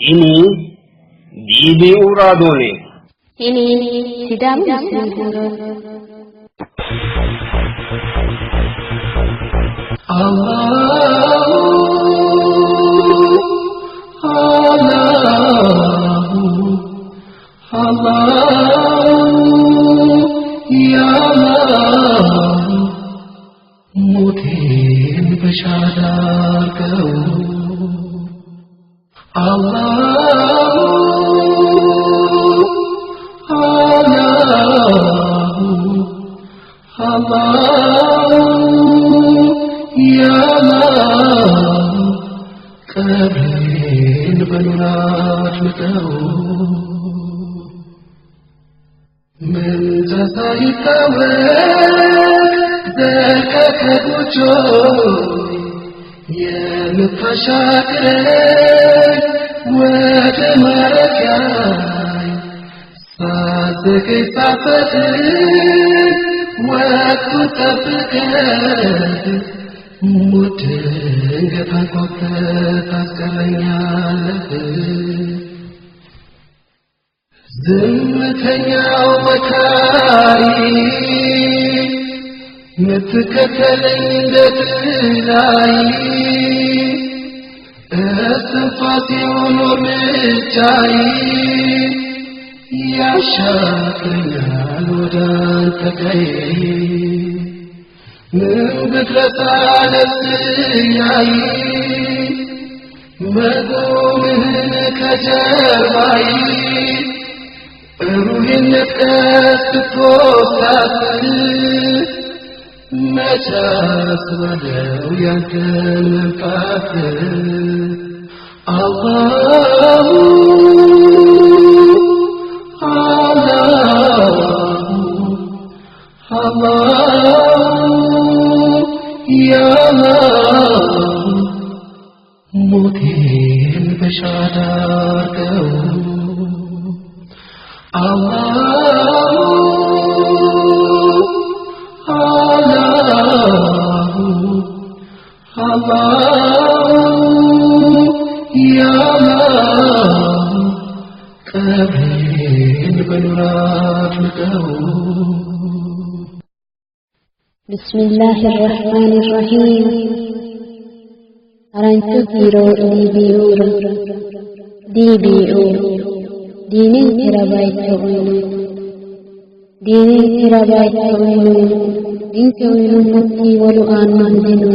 Tini DBU raadooneeti. Tini Sidaamu Musliim Huurooti. ሞቴን በሻዳ አድርገው አላሁ አላሁ አላሁ ያላሁ ቀብሬን በኑር አድምቀው ምንጭ ሳይታወቅ ዘልቀህ ከጎጆዬ የምታሻግረኝ ወደ ማረፊያዬ ሳትዘገይ ሳትፈጥን ወቅቱን ጠብቀህ ሞት ድንገት አንኳኩተህ ታስቀረኛለህ። ዝምተኛው መካሪ ምትከተለኝ እንደ ጥላይ እስትንፋሴ ሆኖ እርምጃዬ ያሻግረኛል ወደ አንተ ቀዬ ምን ብትረሳ ነፍስያዬ መቆምህን ከጀርባዬ ሩሄን ነጥቀህ ስትወስዳት መች አስባለው ያንተን መምጣት አላሁ አላሁ አላሁ ያላሁ ሞቴን በሻዳ አድርገው አላሁ አላሁ አላሁ ያላሁ ቀብሬን በኑር አድምቀው። بسم الله الرحمن الرحيم Harancho kiiroo DBUra DBU diininkera bayicho uyino diininkera bayicho uyino ninke uyinummokki wolu aannohu dino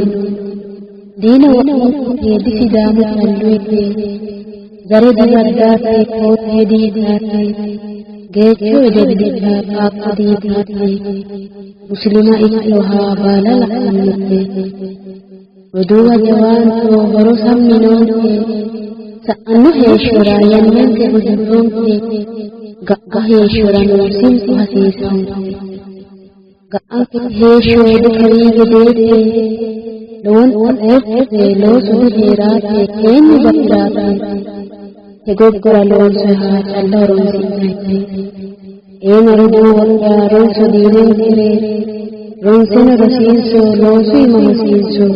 diina wo'munkuti disidaamu calluyite zare dibaddaate koote diitaate geecho wedellicha qaaqqo diitaate musulima ikkinoha baala la'annote roduuwa jawaanto horo sammi noonke sa'anno heeshshora yannanke guddoonke ga'a heeshshorano sinqu hasiisanke ga'anke heeshsho dikawii gedeete lowonta xeertote loosu diheeraate keenni bati'raate te gobbara loonsoyiha calla horonsi'nayte eema roduuwa'ya ronso diinenkere ronseno rosiinso loosu iima hosiinso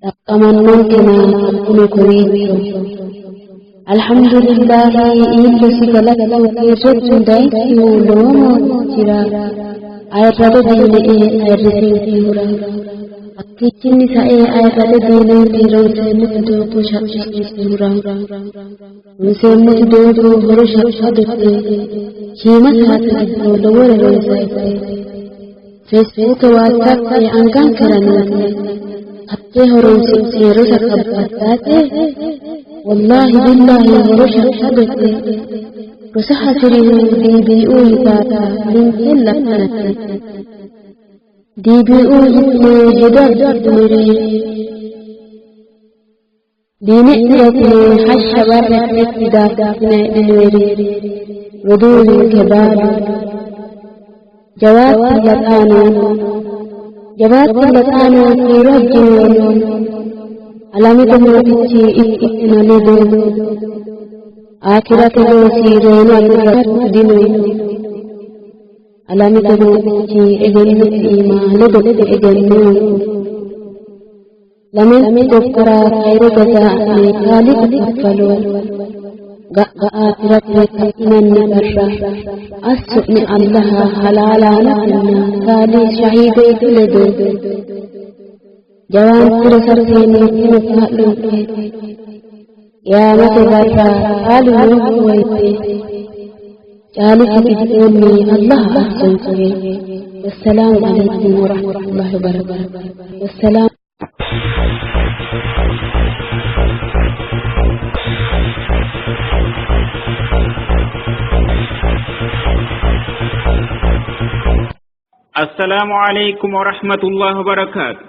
xaqqamannonkena hakkuno kowiicho alhamdulillahi iillosi galatu kiirrettu dayikkihu lowo mootichira ayirrado diine''e ayirrisinkehura hakkiichinni sae ayirrado diinenke ronseemmoti doogo shaqqishinkehura ronseemmoti doogo horo shaqqadote shiima saate giddo lowore ronsayite feesibuuke waatsappe angankera noote hattee horonsi'ne rosa kabbaaddaate wallaahi billaahi horo shaqqadote rosa hasirihu DBU yitaata linkella kanate DBU yitine hedo abbidhinire diine'nera yitine hashsha barra kinekki daafurtine heedhinoyiri roduuwinke baalu jawaattilla xaano jawaattilla xaano kiiro ajjinoyiri alamete mootichi ikki'nena ledo aakhirate loosi reyino agurra dino alamete mootichi egennote iima ledo'ne egenno. Lamenti gobbara keeru gazaa'ne Kaaliiqi kakkalo ga'a afi'rate ka'inanni barra asso'ne Allaha halaalaanotenna Kaali shahiidootu ledo. Jawaante rosate ninkeno kaa'lonke. Qiyaamate barra caalu nookki woyte caalisi giddoonni Allaha assonke. Wassalaamu alaikum warahmatullahi wabarakatuh. Wassalaam. Assalaamu alaikum warahmatullahi wabarakaatu.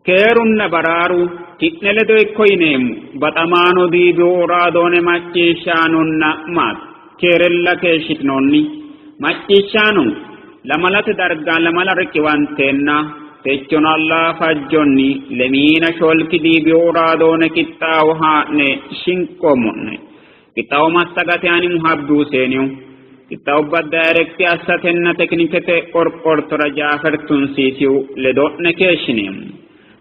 Keerunna baraaru ki'ne ledo ikko yineemmo baxamaano diibiu raadoone macciishshaanonna maati keerella keeshshitinoonni macciishshaano lamalate darga lamala riqiwanteenna techono Allah fajjonni lemiina shoolki diibiu raadoone qixxaawo haa'ne shinqoommo'ne. Qixxaawo massagate ani Muhabbi Huseenihu qixxaawubba daayirekti assatenna tekinikete qorqortora Jaafer Tunsiisihu ledo'ne keeshshineemmo.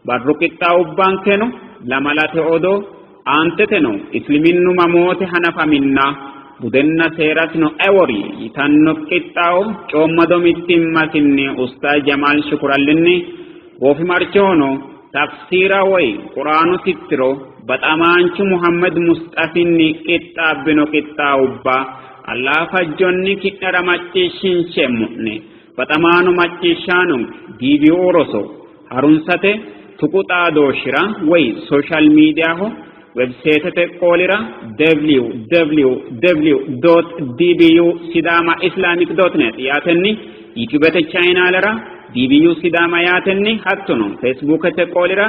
Barru qixxaawubbankeno lamalate odoo aanteteno isliminnu mamoote hanafaminna budenna seerasino ewori yitanno qixxaawo coommado mittimmasinni Ustaaz Jamaal Shukurallinni goofimarchohono tafsiira woy quraanu tittiro baxamaanchu Muhammed Musxafinni qixxaabbino qixxaawubba Allah fajjonni ki'nera macciishshinsheemmo'ne. Baxamaano macciishshaanonke DBO roso harunsate tuqu xaadooshshira woy social mediaho webseetete qoolira www.dbusidamaislamic.net yaatenni YouTubete chainaalera DBU Sidaama yaatenni hattono Facebookete qoolira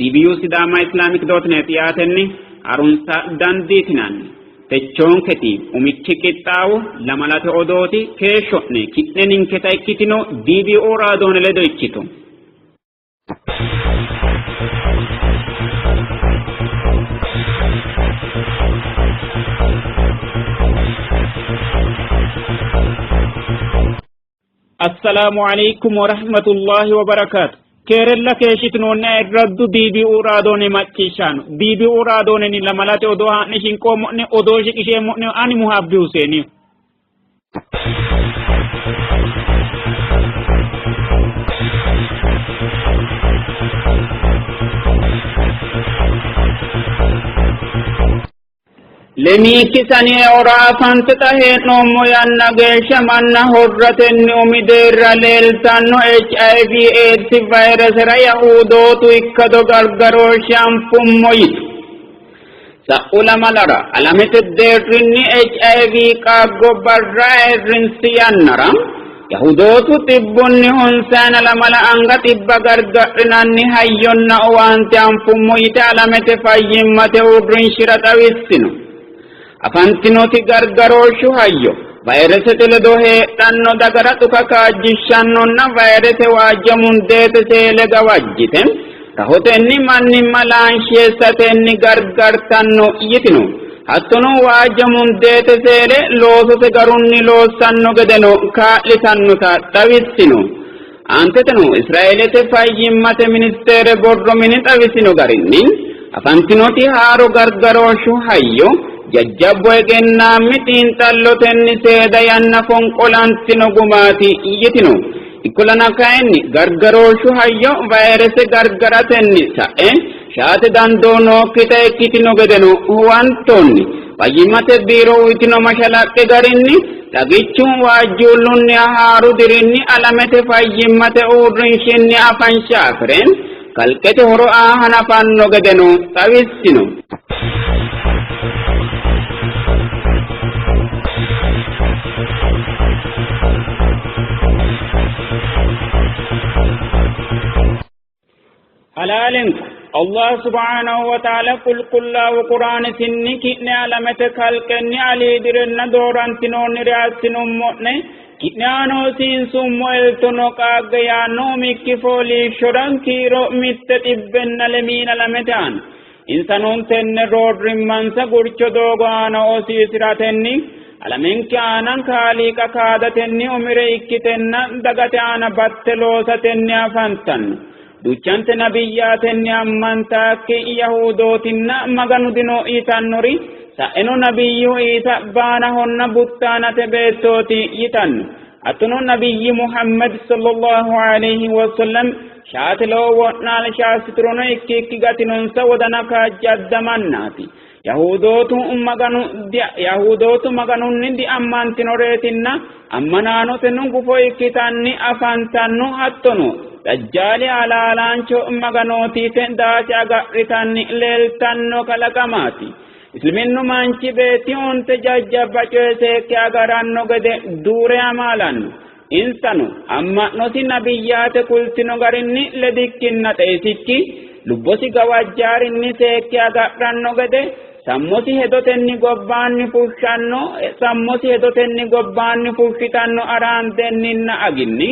DBU Sidaama Islamic.net yaatenni harunsa dandiitinanni. Techoonketi umikki qixxaawo lamalate odooti keeshsho'ne ki'ne ninketa ikkitino DBO raadoone ledo ikkito. Assalaamu alaikum warahmatullahi wabarakaatu. Keerella keeshshitinoonni ayirraddu DBU raadoone macciishshaano. DBU raadoonenni lamalate odoo haa'ne shinqoommo'ne odoo shiqisheemmo'ne ani Muhaabbi Huseenihu. Lemiikki sani eora afante xa hee'noommo yanna geeshsha manna horratenni umi deerra leeltanno HIV AIDS vayiresera Yahudootu ikkado gargarooshshe anfummo yitu. Sa'u lamalara alamete deerrinni HIV qaaggo barra ayirrinsi yannara Yahudootu xibbunni honsayina lamala anga xibba gargadhinanni hayyonna owaante anfummo yite alamete fayyimmate uurrinshira xawissino. Afantinoti gargarooshshu hayyo vayiresete ledo heedhanno dagara dhuka kaajjishshannonna vayirese waajjo mundeete seele gawajjite rahotenni mannimma laansheessatenni gargartanno yitino. Hattono waajjo mundeete seele loosose garunni loossanno gedeno kaa'litannota xawissino. Aanteteno Israeelete fayyimmate ministeere borro mini xawisino garinni afantinoti haaro gargarooshshu hayyo jajjabbu egennaammi xiinxallotenni seeda yanna fonqolantino gumaati yitino. Ikkollana kayinni gargarooshshu hayyo vayirese gargaratenni sa'e shaate dandoo nookkita ikkitino gedeno huwantoonni. Fayyimmate biiro uyitino mashalaqqe garinni xagichu waajjuullunniha haaru dirinni alamete fayyimmate uurrinshinni afansha afi're kalqete horo aa hanafanno gedeno xawissino. Halaalenko Allah subhaanahu wa ta'ala qulqullaawu quraanisinni ki'ne alamete kalqenni aliidirenna doorantinoonnire assinummo'ne ki'ne aana hosiinsummo eltono qaagge yaanno umikki fooliishshora kiiro 202 aana. Insano tenne roorrimmansa gurcho doogo aana hosiisiratenni alamenke aana kaaliiqa kaadatenni umire ikkitenna dagate aana batte loosatenni afantanno. Duuchante nabiyyaatenni ammantaakki Yahudootinna Maganu dino yitannori sa'eno nabiyyu Iisa baanahonna buttaanate beettooti yitanno. Hattono nabiyyi Muhammad sallallahu alayhi wa sallam shaate lowo wo'naalsha assiturono ikkikki gatinonsa wodana kaajjadda mannaati. Yahudootu Maganunni diammantinoreetinna ammanaanoteno gufo ikkitanni afantanno. Hattono Dajjaali halaalaancho Maganooti yite daasi agadhitanni leeltanno kalaqamaati. Isliminnu manchi beetti onte jajjabba coye seekke agaranno gede duure amaalanno. Insano amma'nosi nabiyyaate kultino garinni ledikkinna xeisikki lubbosi gawajjaarinni seekke agadhanno gede sammosi hedotenni gobbaanni fushshanno, sammosi hedotenni gobbaanni fushshitanno araandenninna aginni,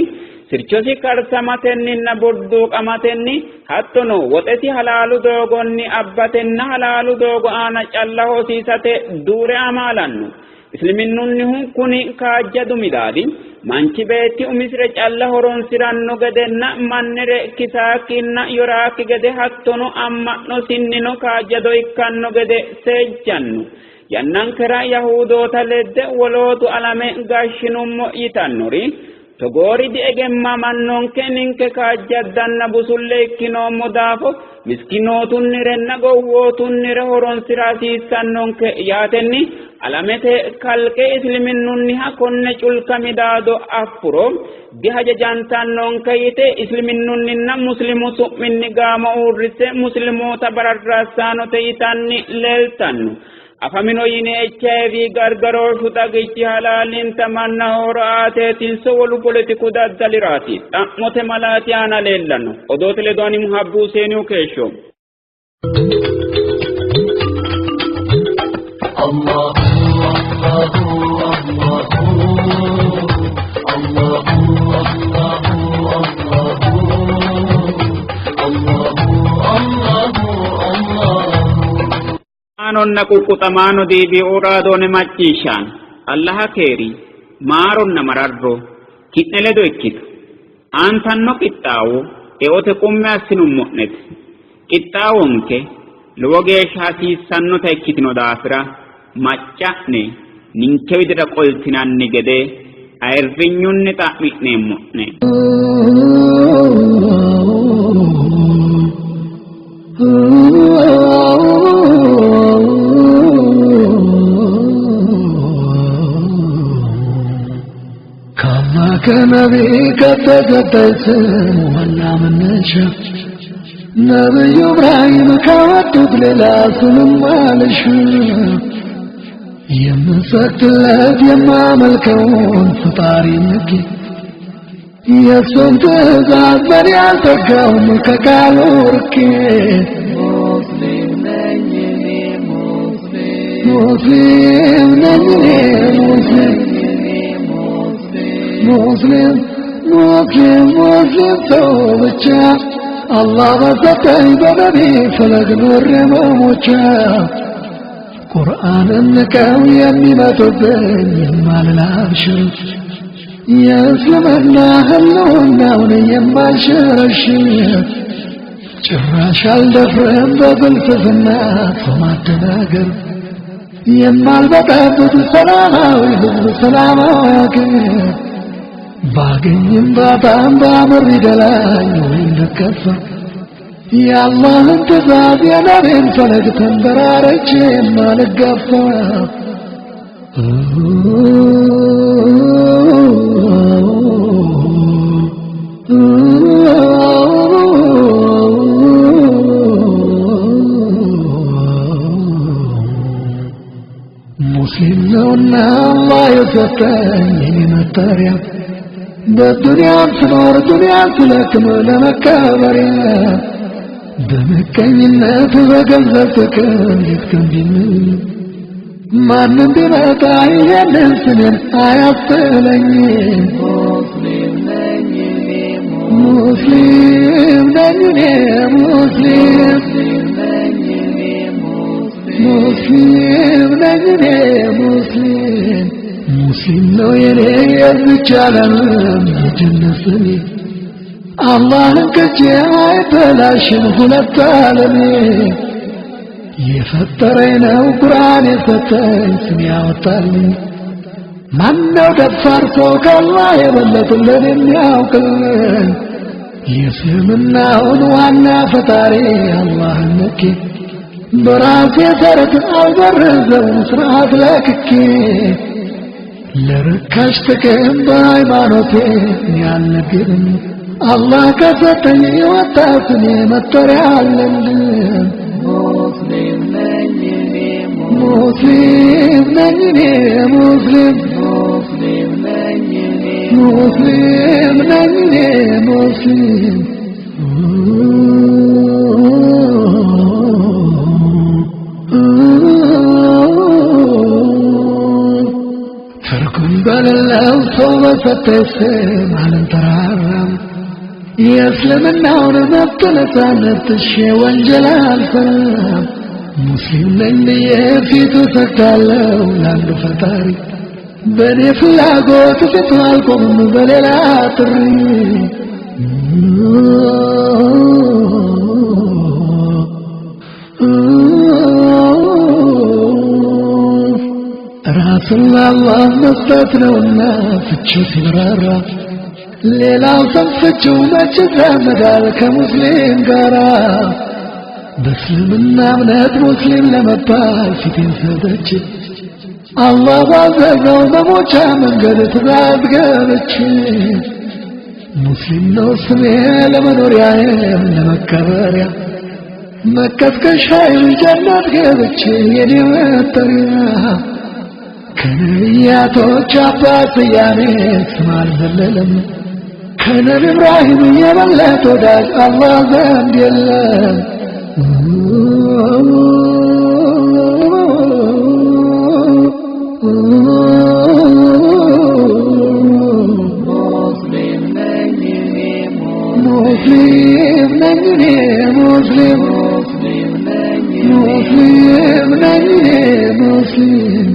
sirchosi karsamatenninna burduuqamatenni, hattono woxesi halaalu doogonni abbatenna halaalu doogo aana calla hosiisate duure amaalanno. Isliminnunnihu kuni kaajjadu midaadi manchi beetti umisire calla horonsi'ranno gedenna mannire kisaakkinna yoraakki gede hattono amma'nosinnino kaajjado ikkanno gede seejjanno. Yannankera Yahudoota ledde wolootu alame gashshinummo yitannori togoori diegemmamannonke ninke kaajjaddanna busulle ikkinoommo daafo miskinootunnirenna gowwootunnire horonsira hasiissannonke yaatenni alamete kalqe isliminnunniha konne culka midaado affuro dihajajantannonke yite isliminnunninna muslimu su'minni gaamo uurrisse muslimoota bararraassaanote yitanni leeltanno. Afamino yine HIV gargarooshshu xagichi halaalinta mannaho horo aateetinso wolu poletiku daddaliraati? Xa'mote malaati aana leellanno. Odoote ledo ani Muhabbu Huseenihu keeshsho. الله الله الله الله الله الله الله. Maanonna quqquxamaano diibi uraadoone macciishshaan Allaha keeri maaronna mararro ki'ne ledo ikkito. Aantanno qixxaawo eote qumme assinummo'nete. Qixxaawonke lowo geeshsha hasiissannota ikkitino daafira macca'ne ninke widira qoltinanni gede ayirrinyunni xa'mi'neemmo'ne. ከአላህ ከነቢ ከተሰጠኝ ስም ዋና መነሻ ነብዩ ኢብራሂም ካወጡት ሌላ ስምም አልሻ። የምሰግድለት የማመልከውን ፈጣሪ ንኬ የእሱን ትእዛዝ በኔ አልተጋውም ከቃሉ ርቄ። ሙስሊም ነኝ እኔ ሙስሊም ነኝ እኔ ሙስሊም ሙስሊም ሙስሊም ሙስሊም ሰው ብቻ አላህ በሰጠኝ በነቢ ፈለግ ኖሬ መሞቻ። ቁርአንን ንቀው የሚመጡብኝ የማልል አብሽር የእስልምና ህልውናውን የማልሽረሽር ጭራሽ አልደፍርም በፍልስፍና ሰው ማደናገር የማልበጠብጥ ሰላማዊ ህዝብ ሰላማዊ አገር። ባገኝም ባጣም ባምር ቢደላኝ ወይም ብከፋ የአላህን ትእዛዝ የነቢን ፈለግ ተንበራርቼ የማልገፋ። ሙስሊም ነውና አላህ የሰጠኝ የኔ መጠሪያ በዱንያም ስኖር ዱንያን ስለክም ለመከበሪያ በምቀኝነት በገንዘብ ጥቅም ይትክም ቢምል ማንም ቢመጣ ይሄንን ስሜን አያስጥለኝም። ሙስሊም ነኝ እኔ ሙስሊም ሙስሊም ነኝ እኔ ሙስሊም ሙስሊም ነው የኔ የዚች ዓለም የጀነት ስሜ። አላህን ክጄ አይበላሽም ሁለት ዓለሜ። የፈጠረኝ ነው ቁርአን የሰጠኝ ስም ያወጣልኝ። ማነው ደፋር ሰው ከአላህ የበለጠ ለኔ የሚያውቅልኝ? የእስልምናውን ዋና ፈጣሪ አላህን ንቄ በራሴ ተረት አልበርዘውም ስርዓት ለክኬ። ለርካሽ ጥቅም በሃይማኖቴ እኔ አልነግድም። አላህ ከሰጠኝ የወጣ ስሜ መጠሪያ አለልም። ሙስሊም ነኝ እኔ። ሙስሊም ነኝ እኔ ሙስሊም። ሙስሊም ነኝ እኔ። ሙስሊም ነኝ እኔ ሙስሊም። ትርጉም በሌለው ሰው በሰጠኝ ስም አልንጠራራም። የእስልምናውን መብት ነፃነት ትሼ ወንጀል አልሰራም። ሙስሊም ነኝ ብዬ ፊቱ ሰግዳለሁ ለአንዱ ፈጣሪ። በእኔ ፍላጎት ፊቱ አልቆምም በሌላ ጥሪ። ራስን ለአላህ መስጠት ነውና ፍቺው ሲብራራ፣ ሌላው ሰው ፍቺው መች ይዛመዳል ከሙስሊም ጋራ? በእስልምና እምነት ሙስሊም ለመባል ፊቴን ሰጥቼ አላህ ባዘዘው መሞቻ መንገድ ትእዛዝ ገብቼ፣ ሙስሊም ነው ስሜ ለመኖሪያዬም ለመከበሪያ፣ መቀስቀሻዬ ጀነት ገብቼ የኔ መጠሪያ። ከነቢያቶች አባት ስያሜ ስም አልዘለለም። ከነቢ ኢብራሂም የበለጠ ወዳጅ አላህ ዘንድ የለም። ሙስሊም ነኝ እኔ። ሙስሊም ነኝ እኔ ሙስሊም። ሙስሊም ነኝ እኔ። ሙስሊም ነኝ እኔ ሙስሊም።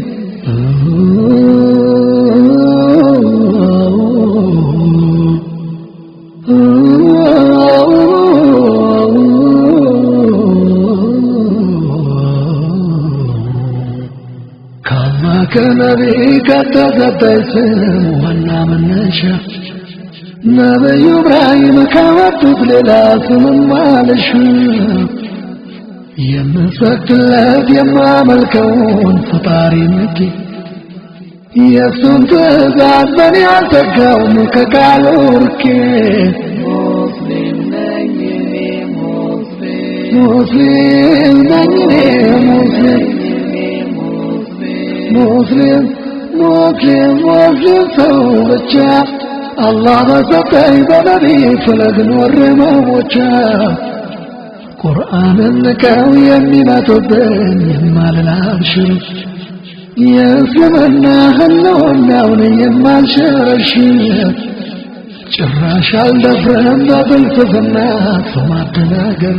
ከአላህ ከነቢ ከተሰጠኝ ስም ዋና መነሻ ነቢዩ ኢብራሂም ካወጡት ሌላ ስምም አልሻ። የምሰግድለት የማመልከውን ፈጣሪ ንቄ የእሱን ትእዛዝ በእኔ አልተካውም ከቃሉ ርቄ። ሙስሊም ነኝ እኔ ሙስሊም። ሙስሊም ነኝ እኔ ሙስሊም። እኔ ሙስሊም። ሙስሊም ሙስሊም ሙስሊም ሰው ብቻ አላህ በሰጠኝ በነቢይ ፈለግ ኖሬ መሞቻ። ቁርአንን ንቀው የሚመጡብኝ የማልል አብሽር፣ የእስልምና ህልውናውን የማልሸረሽር። ጭራሽ አልደፍርም በፍልስፍና ሰው ማደናገር፣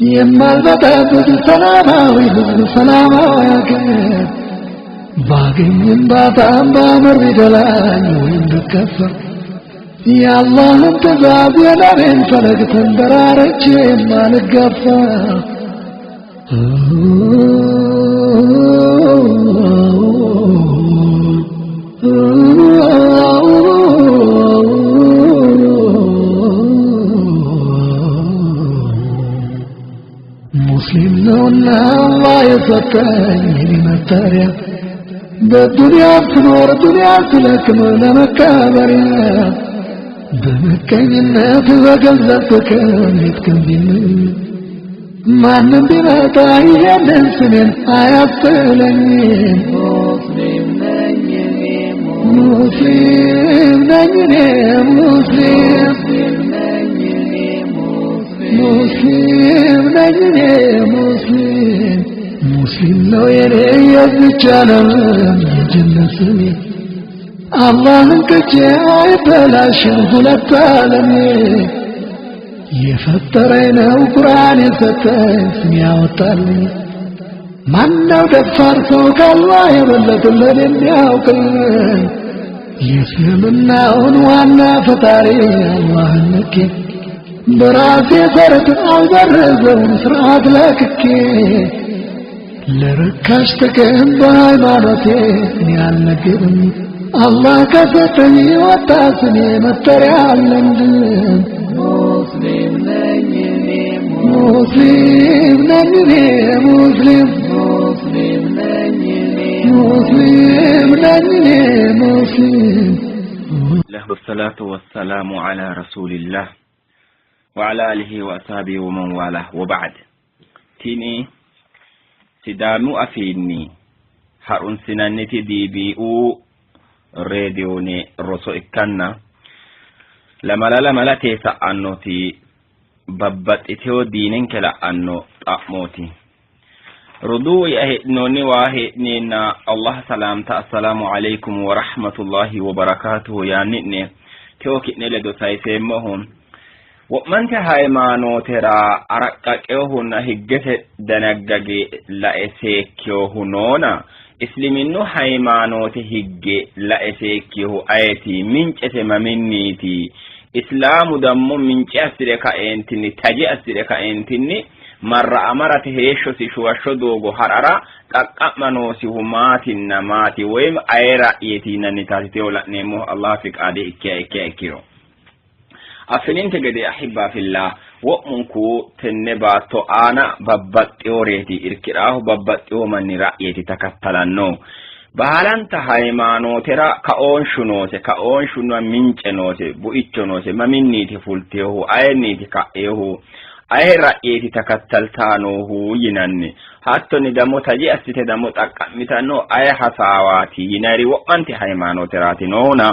የማልበጠብጥ ሰላማዊ ህዝብ ሰላማዊ አገር። ባገኝም ባጣም ባምር ቢደላኝ ወይም ብከፋ የአላህን ትእዛዝ የነቢን ፈለግ ተንደራርቼ የማልገፋ። ሙስሊም ነውና አላህ የሰጠኝ የኔ መጠሪያ፣ በዱንያ ስኖር ዱንያ ስለክም ለመከበሪያ። በምቀኝነት በገንዘብ ጥቅም ሌት ቀን ቢመኝ ማንም ቢመጣ ይሄንን ስሜን አያስጥለኝም። ሙስሊም ነኝ እኔ። ሙስሊም ነኝ እኔ ሙስሊም። ሙስሊም ነኝ እኔ ሙስሊም። ሙስሊም ነኝ እኔ ሙስሊም። ሙስሊም ነው የኔ የዚች ዓለም የጀነት ስሜ፣ አላህን ክጄ አይበላሽም ሁለት ዓለሜ። የፈጠረኝ ነው ቁርአን የሰጠኝ ስም ያወጣልኝ። ማነው ደፋር ሰው ከአላህ የበለጠ ለኔ የሚያውቅልኝ? የእስልምናውን ዋና ፈጣሪ አላህን ንቄ በራሴ ተረት አልበረዘውን ስርዓት ለቅቄ ለርካሽ ጥቅም በሃይማኖቴ እኔ አልነግድም። አላህ ከሰጠኝ ወጣ ስሜ መጠሪያ አልለምድም። ሙስሊም ነኝ እኔ ሙስሊም ነኝ እኔ ሙስሊም ሙስሊም ነኝ እኔ ሙስሊም ነኝ እኔ ሙስሊም። والصلاة والسلام على رسول الله وعلى آله وأصحابه ومن والاه وبعد. Tini Sidaamu afiinni ha'runsinanniti DBU reediyoone roso ikkanna lamala lamalate sa'annoti babbaxxiteyo diinenke la'anno xa'mooti. Roduuwi'ya heedhinoonniwa hee'neenna Allah salaamta assalaamu alaikum wa rahmatullahi wa barakatuhu yaanni'ne teo ki'ne ledo sayiseemmohu wo'mante haymaanootera araqqaqeyohunna higgete danaggage lae seekkiyohu noona isliminnu haymaanoote higge lae seekkiyohu ayeti mincete maminniiti islaamu dammo mince assire kaeentinni taje assire kaeentinni marra amarate heeshshosi shuwashsho doogo ha'rara xaqqa'ma noosihu maatinna maati woyim aye ra'yeeti yinannitaati teo la'neemmohu Allah fiqaade ikkiha ikkiha ikkiro. Affininte gede ahibba fillah wo'munku tenne baatto aana babbaxxeyoreeti irkidhaahu babbaxxeyo manni ra'yeeti takattalanno. Baalanta haymaanootera kaoonshu noose, kaoonshunna mince noose, buicho noose, maminniiti fulteyohu, ayenniiti ka'eyohu, aye ra'yeeti takattaltaa noohu yinanni. Hattonni dammo taje assite dammo xaqqa'mitanno aye hasaawaati yinayri wo'manti haymaanooteraati noohuna.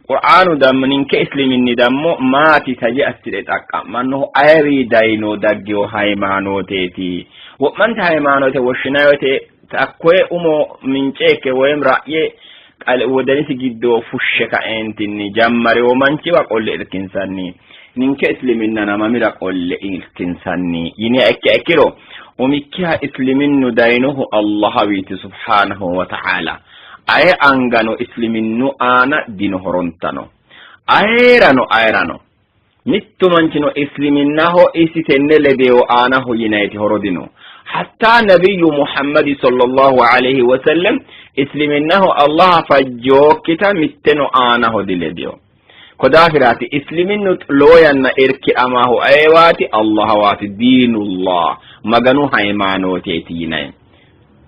Qur'aanu dammo ninke isliminni dammo maati taje assire xaqqa'mannohu ayewi dayino daggeyo haymaanooteeti. Wo'mante haymaanoote woshshinayi woyte hakkoye umo mince ikke woyim ra'ye wodanisi giddo fushshe kaeentinni jammarewo manchiwa qolle irkinsanni. Ninke isliminna mamira qolle irkinsanni yiniha ikkiha ikkiro umikkiha isliminnu dayinohu Allahawiiti subhaanahu wa ta'ala. Aye angano isliminnu aana dino horontano. Ayeerano ayeerano mittu manchino isliminnaho isi tenne ledeyo aanaho yinayiti horo dino. Hatta nabiyyu Muhammadi sallallahu alayhi wa sallam isliminnaho Allah fajjookkita mitteno aanaho diledeyo. Ko daafiraati isliminnu lowo yanna irki'amaahu ayewaati Allahawaati diinullah maganu haymaanooteeti yinayi.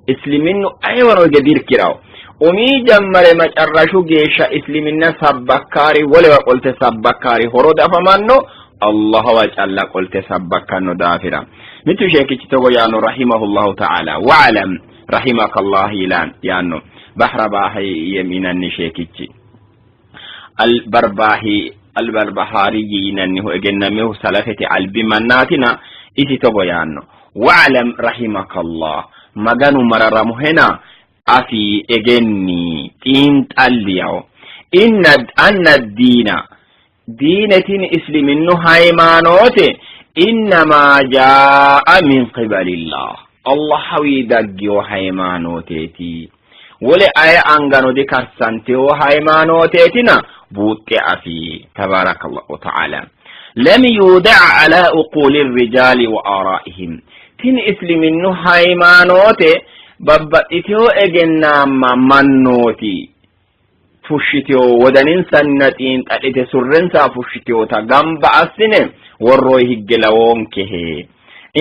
Isliminnu ayewano hige dirkirawo. Umi jammare macarrashu geeshsha isliminna sabbakkaari wolewa qolte sabbakkaari horo dafamanno Allahawa calla qolte sabbakkanno daafira. Mittu sheekichi togo yaanno rahimahullahu ta'ala wa'lam rahimakallah yaanno bahra baahi yinanni sheekichi. Albarbaahi albarbahaariyyi yinannihu egennamehu salafete albi mannaatina isi togo yaanno wa'lam rahimakallah maganu mararamuhena afi egenni xiinxalliyaho inna anna diina diinetin isliminnu haymaanoote innamaa jaa'a min qibalillah Allahawii daggiyo haymaanooteeti wole aye angano dikarsanteyo haymaanooteetina buuxxe afi tabaarakallahu ta'ala. Lam yuda'a ala uquli rijaali wa aaraa'ihim tini isliminnu haymaanoote babbaxxiteyo egennaamma mannooti fushshiteyo wodaninsanna xiinxadhite surrensa fushshiteyota gamba assine worroy higge lawoonkehe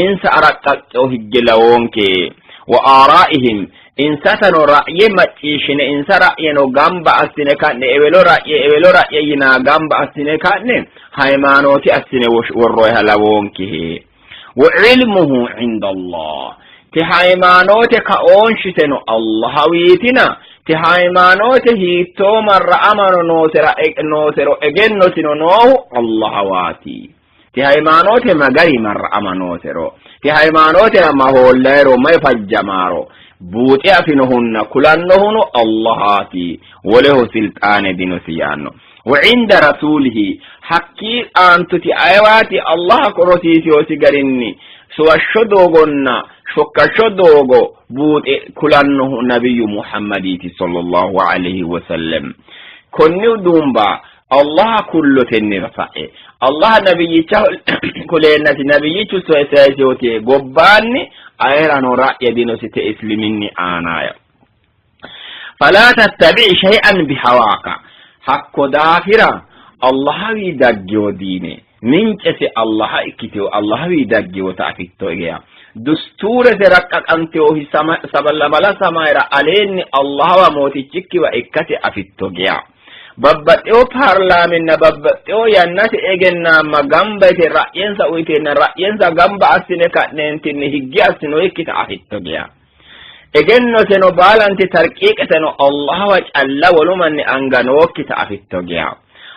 insa araqqaqqeo higge lawoonke wa aaraa'ihim insatano ra'ye macciishshine insa ra'yeno gamba assine ka'ne ewelo ra'ye ewelo ra'ye yinaa gamba assine ka'ne haymaanooti assine worroyha lawoonkehe wa ilmuhu inda Allah ti haymaanoote kaoonshiteno Allahawiitina ti haymaanoote hiittoo marra amano noosero egennosino noohu Allahawaati ti haymaanoote magari marra ama noosero ti haymaanootera mahoollayro may fajjamaaro buuxe afinohunna kulannohuno Allahaati woleho silxaane dinosi yaanno. Wa inda rasuulihi hakkii aantuti ayewaati Allah rosiisiyosi garinni suwashsho doogonna shokkashsho doogo buuxe kulannohu nabiyyu Muhammadiiti sallallahu alayhi wa sallam. Konni uduumba Allah kullotennira sa'e Allah nabiyyicha kuleennasi nabiyyichu sayisewoti gobbaanni ayerano ra'ye dinosi te isliminni aanaya. Fala tattabi' shay'an bihawaaka, hakko daafira Allahawi daggewo diine mincese Allaha ikkitewo Allahawi daggewota afitto egeya dustuurese raqqaqantewohi lamala samayra aleenni Allahawa mootichikkiwa ikkate afitto geya babbaxxewo paarlaaminna babbaxxewo yannate egennaamma gamba yite ra'yensa uyiteenna ra'yensa gamba assine ka'neentinni higge assinoyikkita afitto geya egennoseno baalanti tarqiiqeteno Allahawa calla wolu manni anga nookkita afitto geya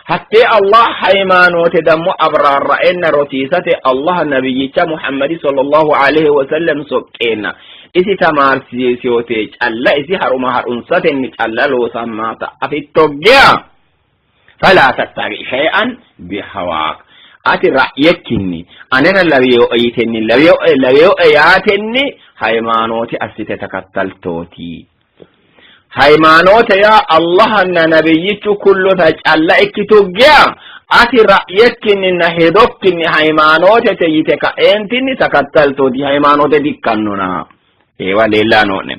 hattee Allah haymaanoote dammo abraarra'enna rosiisate Allah nabiyyicha Muhammadi sallallahu alaihi wasallam soqqeenna isi tamaarsiisiyote calla isi haruma harunsatenni calla loosammaata afitto geya. Fala tattabi shay'an bihawaak, ati ra'yekkinni anera laweyoe yitenni laweyoe laweyoe yaatenni haymaanoote assite takattaltooti. Haymaanoote yaa Allahanna nabiyyichu kullota calla ikkitu geya ati ra'yekkinninna hedokkinni haymaanootete yite ka'eentinni takattaltooti, haymaanoote dikkannona. Eewa leellaa noo'ne.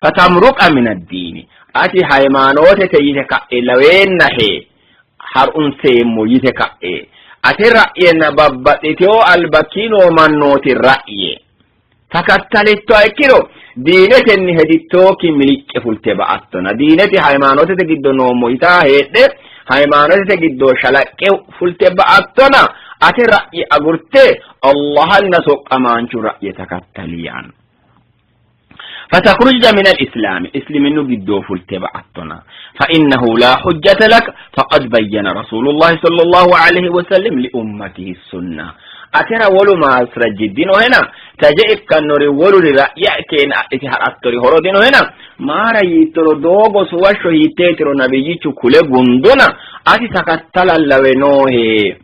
Fatamruqa min addiini, ati haymaanootete yite ka'e laweennahe harunseemmo yite ka'e ate ra'yenna babbaxxitewo albakki noo mannooti ra'ye takattalittoha ikkiro diinetenni hedittokki miliqqe fulte ba'attona. Diinete haymaanootete giddo noommo yitaa heedhe haymaanootete giddo shalaqqe fulte ba'attona. Ate ra'ye agurte Allahanna soqqamaanchu ra'ye takattali yaanno. Fatakhruja min al-islaami, isliminnu giddoo fulte ba'attona. Fa innahu laa hujjata lak, faqad bayyana rasuulullahi sallallahu alayhi wa sallam li ummatihi sunna. Atera wolu maasrajji dinohena, taje ikkannori woluri ra'ya keena adhite ha'rattori horo dinohena, maara yiittoro doogo suwashsho hiitteetiro nabiyyichu kule gundona ati takattalallawe noohe.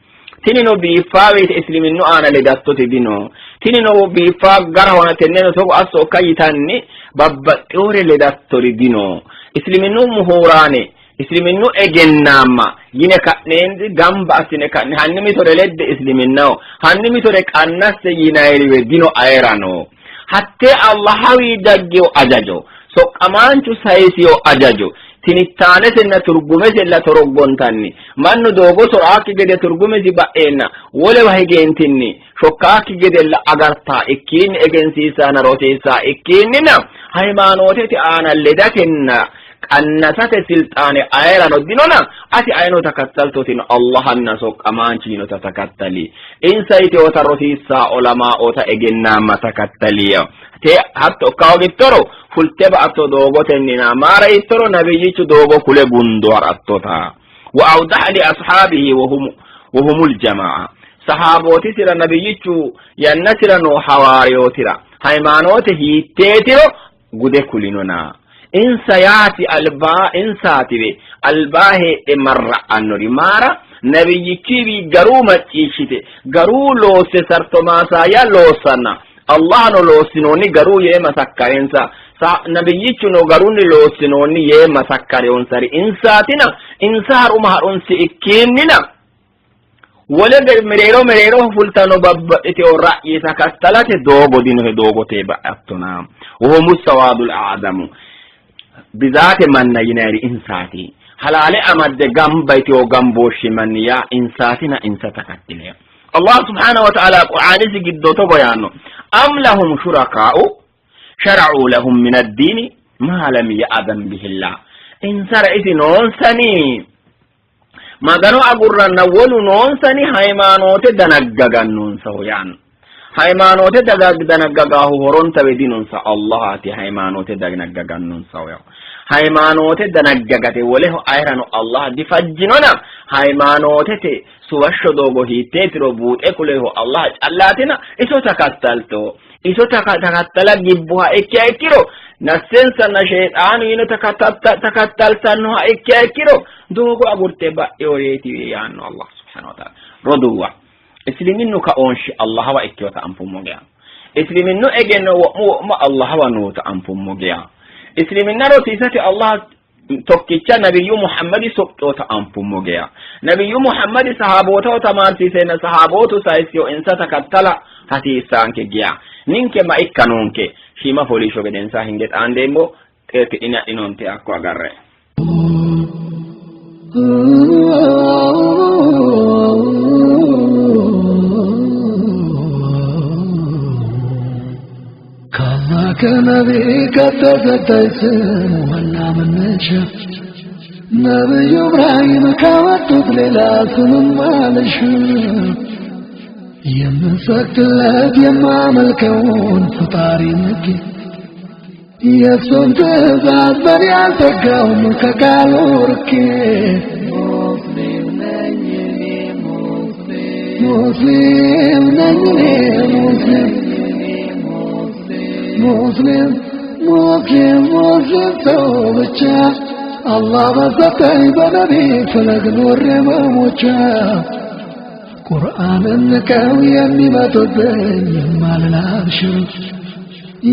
Tinino biiffaa yite isliminnu aana ledattoti dino, tinino biiffaa garahona tenneno togo asso okka yitanni babbaxxewore ledattori dino. Isliminnu muhuuraane isliminnu egennaamma yine ka'neendi gamba assine ka'ne hanni mitore ledde isliminnaho hanni mitore qannasse yinayiriwe dino ayerano. Hattee Allahawi daggewo ajajo soqqamaanchu sayisiyo ajajo tinittaanesenna turgumesella toroggontanni mannu doogo soraakki gede turgumesi ba'eenna wolewa higeentinni shokkaakki gedella agartaa ikkiinni egensiissaana rosiissaa ikkiinnina haymaanootete aana ledatenna qannasate silxaane ayerano dinona. Ati ayino takattaltotino Allahanna soqqamaanchi yinota takattali, insa yiteota rosiissaa olamaa'oota egennaamma takattaliya. Te hatto ikka hoogittoro fulte ba'atto doogotennina maara yittoro nabiyyichu doogo kule gundo ha'rattota. Wa awdaha li ashaabihi wa humul jamaa, sahaabootisira nabiyyichu yannasira noo hawaariyootira haymaanoote hiitteetiro gude kulinona. Insa yaati albaa insaatiwe albaa heedhe marra'annori maara nabiyyichiwi garuu macciishshite garuu loosse sartomaasaaya loossanna Allahano loossinoonni garuu yee masakkarensa, nabiyyichuno garunni loossinoonni yee masakkareonsari insaatina insa haruma harunsi ikkiinnina wole mereero mereeroho fultanno babbaxxitewo ra'yi takattalate doogo dinohe, doogote ba'attona. Wohumu sawaadul a'zamu, bizaate manna yinayiri insaati, halaale amadde gamba yitewo gambooshshi manni yaa insaatina insa takattile. Allah subhanahu wa ta'ala Qur'aanisi giddo togo yaanno: am lahum shurakaa'u shara'u lahum min ad-diini ma lam ya'zan bihillah. Insara isi noonsani Magano agurranna wolu noonsani haymaanoote danaggagannonsahu yaanno. Haymaanoote danaggagaahu horontawe dinonsa, Allahaati haymaanoote danaggagannonsahu yaanno. Haymaanoote danaggagate woleho ayerano Allah difajjinona haymaanootete suwashsho doogo hiitteetiro buuxe kuleho Allah callaatina iso takattalto. Iso takattala gibbuha ikkiha ikkiro nassensanna sheexaanu yino takattaltannoha ikkiha ikkiro doogo agurte ba'eoreeti yaanno Allah subhanahu wa ta'ala. Roduuwa, isliminnu kaoonshi Allahawa ikkewota anfummo geya, isliminnu egenno wo'mu wo'ma Allahawa noota anfummo geya, isliminna rosiisate Allah Tokkicha Nabiyyu Muhammadi soqqeota anfummo geya Nabiyyu Muhammadi sahaabootaho tamaarsiiseenna sahaabootu sayisiyo insa takattala hasiissaanke geya ninke ma ikka noonke? Shiima fooliishsho gedensaa hinge xaandeemmo. Xeertidhine adhinoonte, hakko agarre. ከአላህ ከነቢ ከተሰጠኝ ስም ዋና መነሻ ነብዩ ኢብራሂም ካወጡት ሌላ ስምም አልሽ የምሰግድለት የማመልከውን ፈጣሪ ንጌ የእሱን ትእዛዝ በኔ አልተጋውም ከቃሉ ርቄ። ሙስሊም ነኝ እኔ ሙስሊም፣ ሙስሊም ሙስሊም ሙስሊም ሰው ብቻ፣ አላህ በሰጠኝ በነቢ ፈለግ ኖሬ መሞቻ። ቁርአንን ንቀው የሚመጡብኝ የማልል አብሽር፣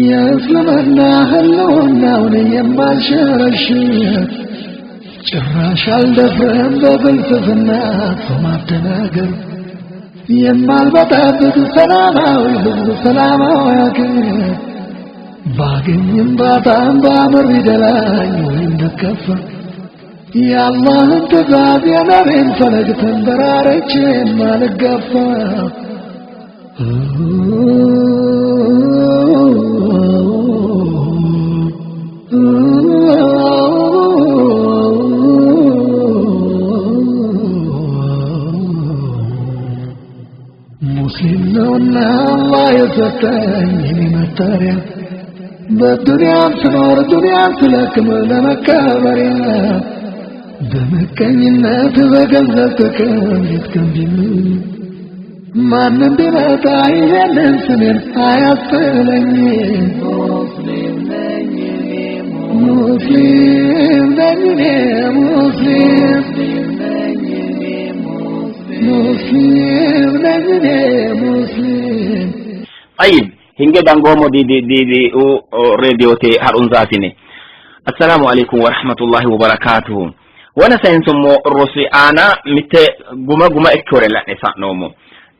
የእስልምና ህልውናውን የማልሸረሽር፣ ጭራሽ አልደፍርም በፍልስፍና ሰው ማደናገር፣ የማልበጠብጥ ሰላማዊ ህዝብ ሰላማዊ አገር። ባገኝም ባጣም ባምር ቢደላኝ ወይም ብከፋ የአላህን ትእዛዝ የነቢን ፈለግ ተንበራርቼ የማልገፋ። ሙስሊም ነውና አላህ የሰጠኝ የኔ መጠሪያ፣ በዱንያም ስኖር ዱንያም ስለክም ለመከበሪያ። በምቀኝነት በገንዘብ ጥቅም ሊትከም ቢሉኝ ማንም ቢመጣ ይሄንን ስሜን አያስጥለኝ። ሙስሊም ነኝ እኔ ሙስሊም፣ ሙስሊም ነኝ እኔ ሙስሊም። Tayib, hinge dangomo didi didi u radiote harunzaatine. Assalamu alaikum warahmatullahi wabarakatuhu. Wona sayinsummo rosi aana mitte guma guma ikkore la'ne sa'noommo.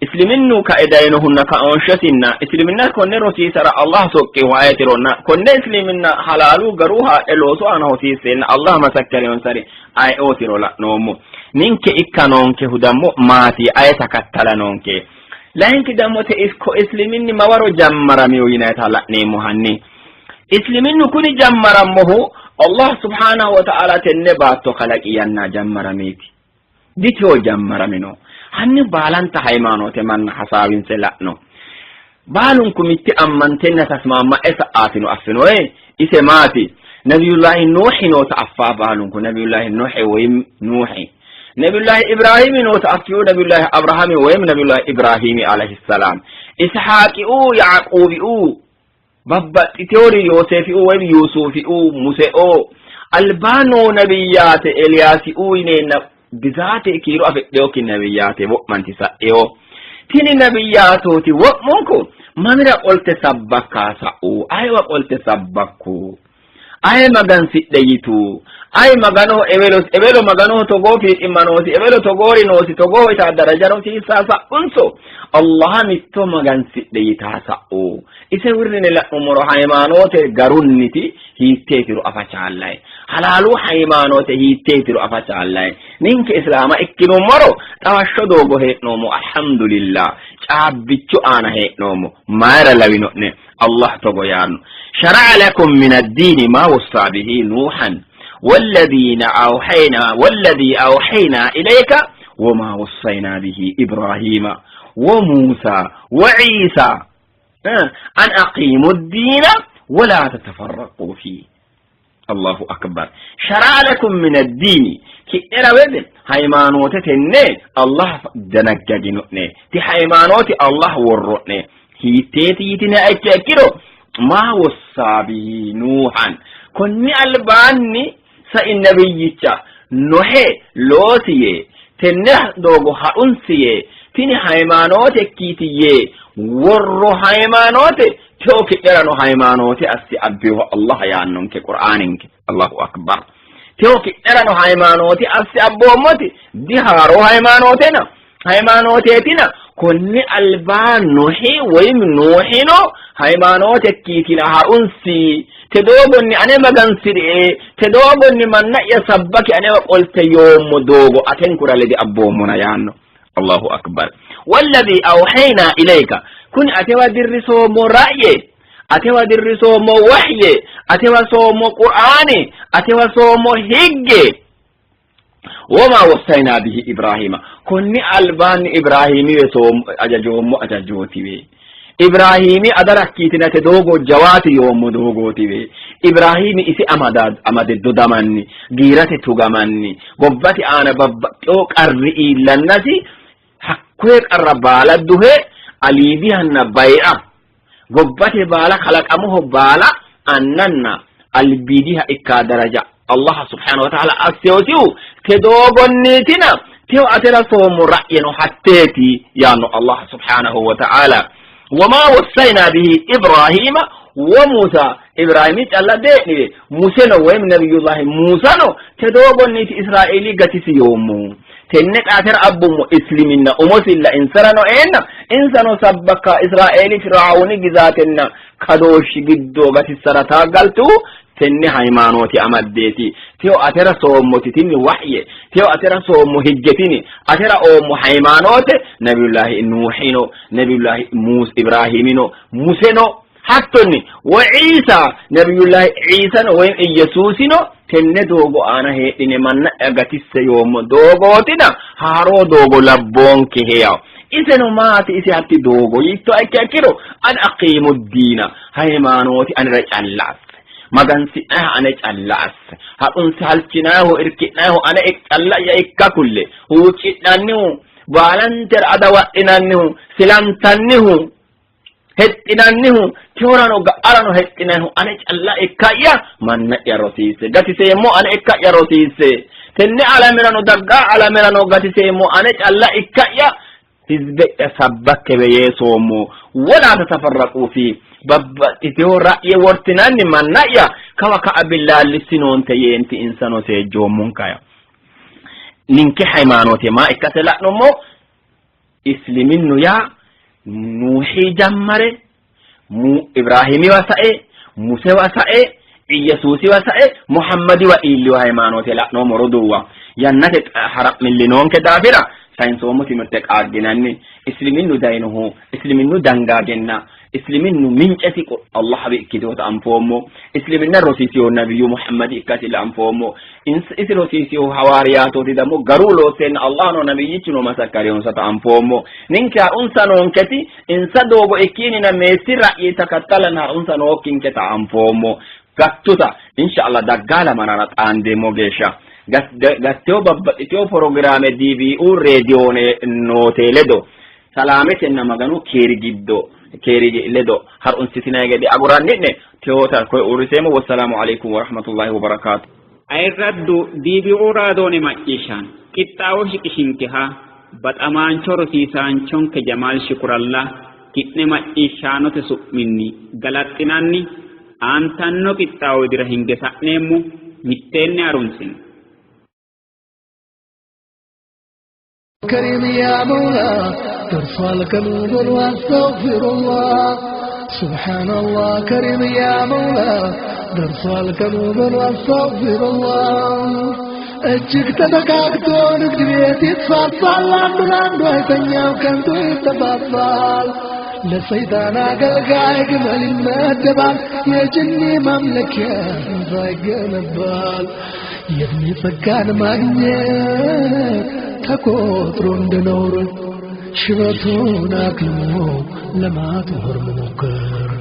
Isliminnu kae dayinohunna kaoonshesinna isliminna konne rosiisara Allah soqqehu ayetironna konne isliminna halaalu garu haadhe loosu aana hosiisseenna Allah masakkareyonsari ayeootiro la'noommo. Ninke ikka noonkehu dammo maati? Aye takattala noonke? Layinki dammo te isko isliminni mawaro jammaramiyo yinayita la'neemmo. Hanni isliminnu kuni jammarammohu Allah subhanahu wa ta'ala tenne baatto kalaqi yanna jammarameeti ditiyo jammaramino. Hanni baalanta hayimaanote manna hasaawinse la'no. Baalunku mitte ammantenna tasmaama'e sa'aatino affinoe. Ise maati? Nabiyullahi Nuuhi noota affaa baalunku, Nabiyullahi Nuuhi woyim Nuuhi. Nabiyullahi Ibrahimi noota affiyo, Nabiyullahi Abrahami woyim Nabiyullahi Ibrahimi alayhi salam, Ishaaqi'u, Yaaquubi'u, babbaxxiteori Yoosefi'u woyim Yuusufi'u, Muse'o, albaa noo nabiyyaate Eliyaasi'u yineenna bizaate kiiro afidheyokki nabiyyaate wo'manti sa'eyo. Tini nabiyyaatooti wo'munku mamira qolte sabbakkaa sa'u? Ayewa qolte sabbakku? Aye magansidhe yitu? Aye maganoho ewelo ewelo maganoho togoo fiiximma noosi, ewelo togoori noosi, togoo itaa daraja rosiissaa sa'unso Allaha mitto magansidhe yitaa sa'u? Ise wirrine la'nummoro hayimaanoote garunniti hiitteetiro afa chaallayi, halaalu hayimaanoote hiitteetiro afa chaallayi. Ninke islaama ikkinummoro xawashsho doogo hee'noommo, alhamdulillah, caabbichu aana hee'noommo. Mayira lawino'ne? Allah togo yaanno: shara'a lakum min addiini ma wossaa bihi Nuuhan walladhiina awhayna walladhi awhayna ilayka wama wossayna bihi Ibrahima wa Muusa wa Iisa an aqimu ddiina wala tatafarraqu fihi. Allahu akbar. Shara'a lakum min addiini, ki'nera wede hayimaanoote tenne Allah danaggagino'ne, ti hayimaanooti Allah worro'ne hiitteeti yitine ikke ikkiro maa wossaa bihi Nuuhan, konni albaanni sai nabiyyicha Nohe loosi yee tenne doogo ha'runsi yee tini hayimaanootekkiiti yee worro hayimaanoote teo ki'nerano hayimaanoote assi abbiho Allah yaannonke Qur'aaninke. Allahu akbar. Tewo ki'nerano hayimaanooti asse abboommoti dihaaro hayimaanootena hayimaanooteetina konni albaa Nohi woyim Nuuhino hayimaanootekkiitina harunsi te doogonni ane magansirie te doogonni manna'ya sabbaki anewa qolte yoommo doogo atenkura lede abboommona yaanno. Allahu akbar. Walladhi awhayna ilayka kuni atewa dirrisoommo ra'ye atewa dirrisoommo wahye atewa soommo qur'aani atewa soommo higge woma wassayna bihi ibrahima konni albaanni ibrahimiwe soommo ajajoommo ajajootiwe ibrahimi adarakkiitinate doogo jawaati yoommo doogootiwe ibrahimi isi amada amade dodamanni giirate tugamanni gobbate aana babbaxxewo qarri iillannasi hakkoye qarra baala duhe aliidihanna bayira gobbate baala kalaqamoho baala annanna albiidiha ikka daraja allah subhanahu wa ta'ala assewosihu te doogonniitina tewo atera soommo ra'yeno hatteeti yaanno allah subhanahu wa ta'ala wama wassayna bihi ibrahima wa musa ibrahimi calla dee'niwe museno woyim nabiyullahi musano te doogonniiti israa'eeli gatisi yoommo tenne qaatera abbummo isliminna umosilla insarano eenna insano sabbakka israa'eeli fir'auni gizaatenna kadooshshi giddo gatissara taaggaltu tenne hayimaanooti amaddeeti tewo atera soommoti tini wahye tewo atera soommo higgetini atera oommo hayimaanoote nabiyullahi nuuhino nabiyullahi mus ibrahimino museno hattonni wa ciisa nabiyullahi ciisano woyim iyesuusino tenne doogo aana heedhine manna'ya gatisse yoommo doogootina haaroo doogo labboonke heyaw iseno maati ise hatti doogo yiittoha ikki ikkiro an aqiimu diina hayimaanooti anera calla asse magansi'nayiha ane calla asse ha'runsi halchinayihu irki'nayihu ane calla'ya ikka kulle huucci'nannihu baalantera adawadhinannihu silantannihu hexxinannihu teworano ga'arano hexxinannihu ane calla ikka'ya manna'ya rosiisse gatiseemmo ane ikka'ya rosiisse tenne alamerano daggaa alamerano gatiseemmo ane calla ikka'ya hizbe'ya sabbakkewe yee soommo wala tatafarraqu fi babbaxxitewo ra'ye wortinanni manna'ya kawa ka'a billaallissinoonte yeenti insano seejjoommonkaya ninke hayimaanoote maa ikkase la'nummo isliminnu yaa nuuhii jammare mu ibrahimiwa sae musewa sae iyesuusiwa sae muhammadiwa iilliwa hayimaanoote la'noommo roduuwa yannate hara'millinonke daafira sayinsoommo timirte qaagginanni isliminnu dayinohu isliminnu dangaagenna isliminnu mincesi allah ikkiteota anfoommo isliminna rosiisiyo nabiyyu muhammadi ikkasilla anfoommo isi rosiisiyo hawaariyaatooti dammo garuu loosseenna allahno nabiyyichino masakkariyonsata anfoommo ninke harunsa noonketi insa doogo ikkiinina meessi ra'yi takattalan harunsa nookkinketa anfoommo gattuta insha allah daggaa lamarara xaandeemmo geeshsha gattewo babbaxxitewo porogiraame DBU reediyoone noote ledo salaametenna maganu keeri giddo keeri ledo har'unsitinayi gede aguranni'ne tewoota koye uurriseemmo wassalaamu aleykum warahmatullahi wabarakaatu Ayirraddu DBU raadoone macciishshaan qixxaawo shiqishinkeha baxamaancho rosiisaanchonke Jamaal Shukuralla ki'ne macciishshaanote su'minni galaxxinanni aantanno qixxaawo dira hinge sa'neemmo mitteenni harunsino. كريم يا مولا ترفع القلوب واستغفر الله سبحان الله كريم يا مولا ترفع القلوب واستغفر الله እጅግ ተነቃቅቶ ንግድ ቤት ይስፋፋል። አንዱ ለአንዱ አይተኛው ከንቱ ይተፋፋል። ለሰይጣን አገልጋይ ግመል ይመደባል። የጅኒ ማምለኪያ ህንፃ ይገነባል። የእድሜ ጸጋን ማግኘት ተቆጥሮ እንደኖር ሽበቱን አክልሞ ለማጥወር መሞከር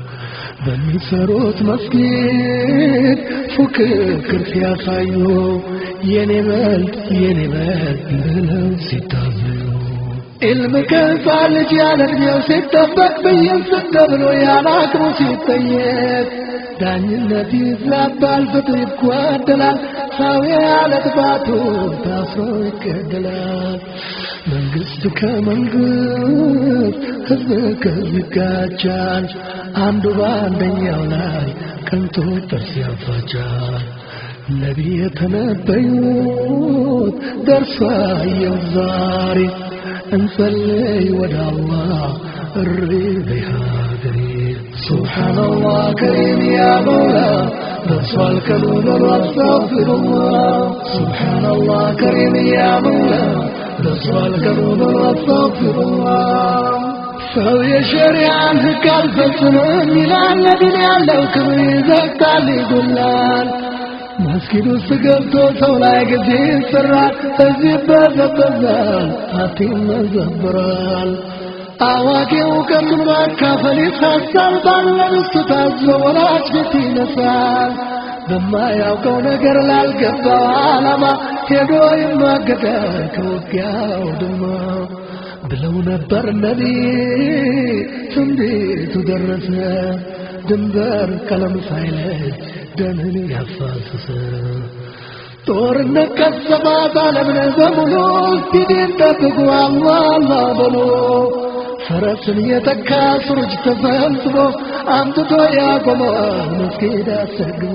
በሚሰሩት መስጊድ ፉክክር ሲያሳዩ የኔ በልጥ የኔ በልጥ ብለው ሲታበዩ ኢልም ከህፃን ልጅ ያለ ዕድሜው ሲጠበቅ ብይን ዝቅ ብሎ ያለ አቅሙ ሲጠየቅ ዳኝነት ይዛባል፣ ፍትህ ይጓደላል፣ ሰው ያለ ጥፋቱ ታስሮ ይገደላል። መንግስት ከመንግስት ህዝብ ከህዝብ ይጋጫል። አንዱ በአንደኛው ላይ ቀንቶ ጥርስ ያፋጫል። ነቢይ የተነበዩት ደርሷ አየው ዛሬ። እንጸልይ ወደ አላህ እሪ በይ ሀገሬ። ሱብሓነላህ ከሪም ያ መውላ ደርሷል ቀኑ በሉ አስተግፊሩላህ። ሱብሓነላህ ከሪም ያ መውላ ደርሷል ቀኑ በሉ አስተግፊሩላህ። ሰው የሸሪዓን ሕግ አልፈጽምም ይላል፣ ለዲን ያለው ክብር ይዘግታል ይጎላል። መስጊድ ውስጥ ገብቶ ሰው ላይ ግፍ ይሰራል፣ እዚህ ይበዘበዛል፣ ሀብት ይመዘበራል። አዋቂ እውቀቱን ማካፈል ይሳሳል፣ ባለሚስቱ ታዞ ወላጅ ፊት ይነሳል። በማያውቀው ነገር ላልገባው ዓላማ ሄዶ ይማገዳል ከውጊያው ድማ ብለው ነበር ነቢ ትንቢቱ ደረሰ። ድንበር ቀለም ሳይለይ ደምን ያፋሰሰ ጦርነት ቀሰፋት ዓለምን በሙሉ። እስቲ ዲን ጠብቁ አላህ አላህ በሉ። ፈረስን የተካ ሱሩጅ ተሰብስቦ አምጥቶ ያቆመዋል መስጊድ አሰግቦ።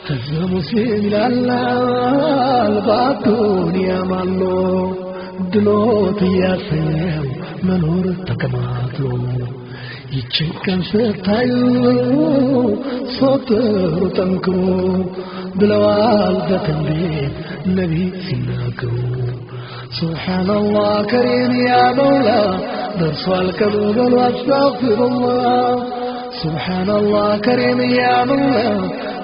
ህዝበ ሙስሊም ይላላል በአዱንያ ማሎ ድሎት እያሰኘው መኖር ተቀማጥሎ። ይችን ቀን ስታዩ ሶትሩ ጠንክሩ ብለዋል በትንቢት ነቢ ሲናገሩ። ሱብሓነላህ ከሪም ያ መውላ ደርሷል ቀኑ በሉ አስተግፊሩላህ። ሱብሓነላህ ከሪም ያ መውላ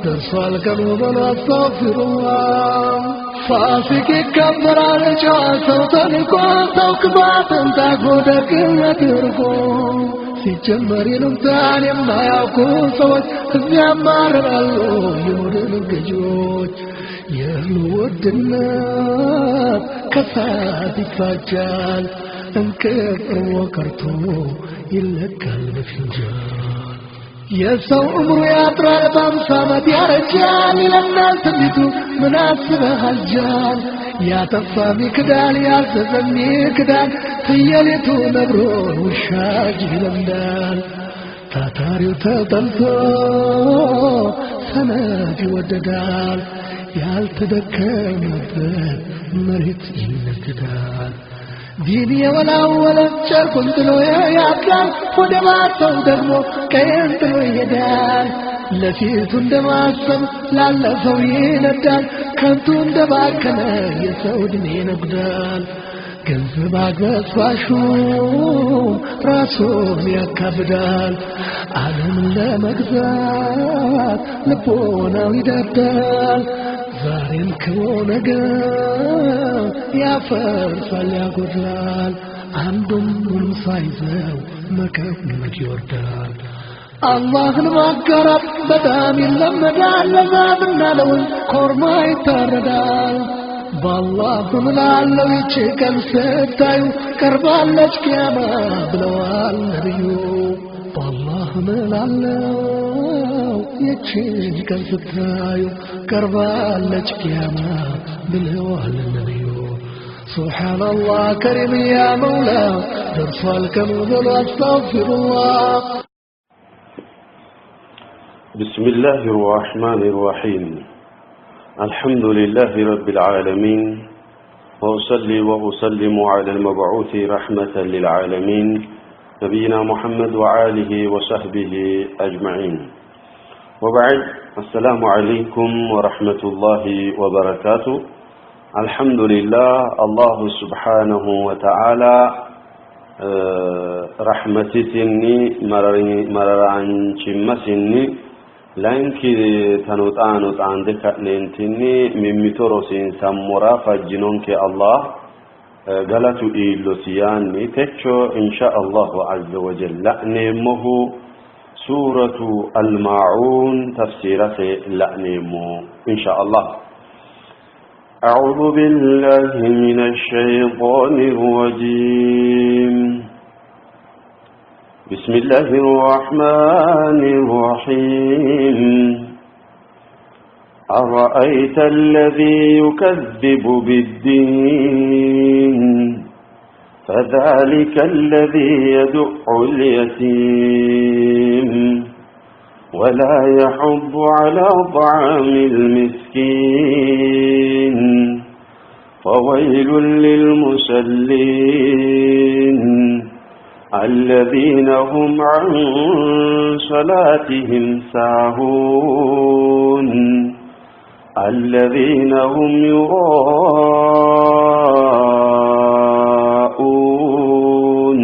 ደርሷል ቀኑ በሉ አስተግፊሩላህ። ፋሲቅ ይከበራል ጨዋ ሰው ተንቆ፣ ሰው ክፋትን ታግቦ ደግነት ርቆ። ሲጀመር ይሉኝታን የማያውቁ ሰዎች ሕዝብ ያማርራሉ የሆድን ገዢዎች። የእህሉ ውድነት ከሳት ይፋጃል፣ እንቅብ እርቦ ቀርቶ ይለካል በፍንጃል። የሰው እምሩ ያጥራል በ50 ዓመት ያረጃል ይለናል ትንቢቱ ምን አስበሃል ጃል። ያጠፋም ይክዳል ያዘዘም ይክዳል፣ ፍየሊቱ ነብሮን ውሻ ጅብ ይለምዳል። ታታሪው ተጠልቶ ሰነፍ ይወደዳል፣ ያልተደከመበት መሬት ይነግዳል። ዲን የወላወለ ጨርቁን ጥሎ ያድራል፣ ወደ ባሰው ደግሞ ቀየን ጥሎ ይሄዳል። ለፊቱ እንደማሰብ ላለፈው ይነዳል፣ ከንቱ እንደባከነ የሰው ዕድሜ ይነጉዳል። ገንዘብ አግበስባሹ ራሱን ያካብዳል፣ ዓለምን ለመግዛት ልቦናው ይዳዳል። ዛሬን ክቦ ነገ ያፈርሳል ያጎድላል፣ አንዱም ምንም ሳይዘው መከብነት ይወርዳል። አላህን ማጋራት በጣም ይለመዳል፣ ለዛፍና ለወንዝ ኮርማ ይታረዳል። በአላህ እምላለሁ ይቺ ቀን ስታዩ ቀርባለች ቂያማ ብለዋል ነቢዩ። በአላህ እምላለሁ ይቺን ቀን ስታዩ ቀርባለች ቂያማ ብለዋል ነቢዩ። ሱብሓነላህ ከሪም ያ መውላ ደርሷል ቀኑ በሉ አስተግፊሩላህ። بسم الله الرحمن الرحيم الحمد لله رب العالمين وأصلي وأسلم على المبعوث رحمة للعالمين نبينا محمد وآله وصحبه أجمعين وبعد السلام عليكم ورحمة الله وبركاته الحمد لله الله سبحانه وتعالى رحمتني مررانشمسني layinki tano xaano xaande ka'neentinni mimmito rosiinsammora fajjinonke Allah galatu iillosi yaanni techo insha Allahu azza wa jalla la'neemmohu suuratu al-maa'uun tafsiirase la'neemmo insha Allah. أعوذ بالله من الشيطان الرجيم بسم الله الرحمن الرحيم أرأيت الذي يكذب بالدين فذلك الذي يدع اليتيم ولا يحض على طعام المسكين فويل للمصلين الذين هم عن صلاتهم ساهون الذين هم يراءون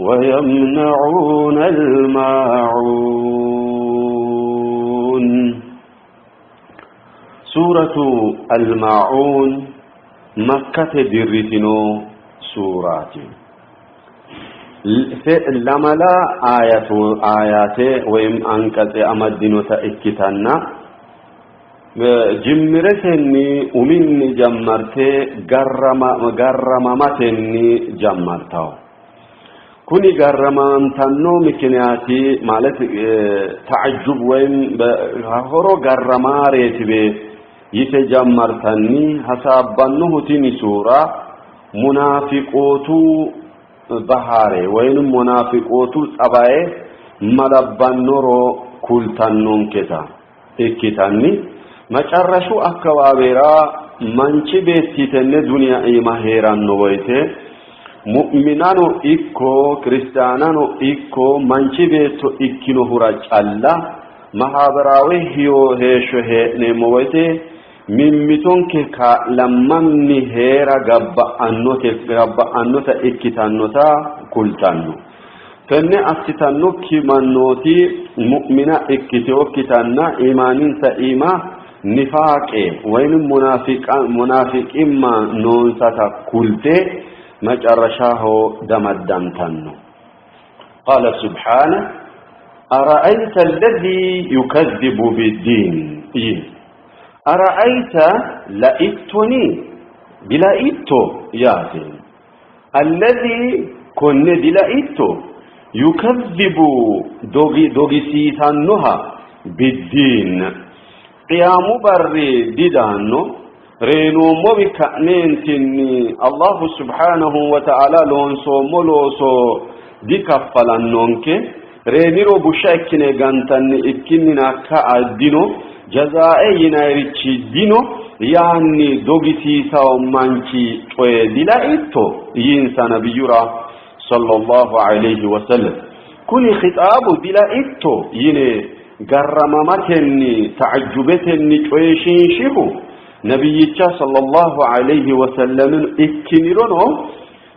ويمنعون الماعون سورة الماعون مكة درتنو سورات ለመላ አያቱ አያቴ ወይም አንቀጽ አመድኖታ እኪታና ጅምረቴኒ ኡሚኒ ጀመርቴ ገረማማቴኒ ጀመርታው ኩኒ ገረማምታኖ ምክንያቲ ማለት ተዓጁብ ወይም ሆሮ ገረማሬትቤ ይቴ ጀመርተኒ ሀሳባኑሁ ቲኒ ሱራ ሙናፊቆቱ ባህሬ ወይንም ሙናፊቆቱ ጸባዬ መለባኖሮ ኩልታኖንኬታ እኪታኒ መጨረሹ አካባቢራ manchi beetti tenne duniya iima heeranno woyte mu'minano ikko kiristaanano ikko manchi beetto ikkinohura calla mahabaraawe hiyo heeshsho hee'neemmo woyte mimmitonke kaa'lammanni heera gabba'annota ikkitannota kultanno. Tenne assitannokki mannooti mu'mina ikkiteokkitanna imaaninsa iima nifaaqe ወይንም ሙናፊቂማ noonsata kulte መጨረሻሆ ደመደምተን ነው። قال سبحانه أرأيت الذي يكذب بالدين إيه أرأيت لئتني بلئتو ياتي الذي كن بلئتو يكذب دوغي دوغي سيسانها بالدين قيام بري ديدانو رينومو بكأنينتني الله سبحانه وتعالى لونسو ملوسو ديكفلنونك رينيرو بشاكين غانتني إكننا كأدينو جزاء ينايريتشي دينو يعني دوغي سيساو مانشي coye dilaitto yiinsa nabiyura sallallahu alayhi wasallam kuni khitaabu dilaitto yine garramamatenni ta'ajjubetenni coyishinshihu nabiyyicha sallallahu alayhi wasallamin ikkinirono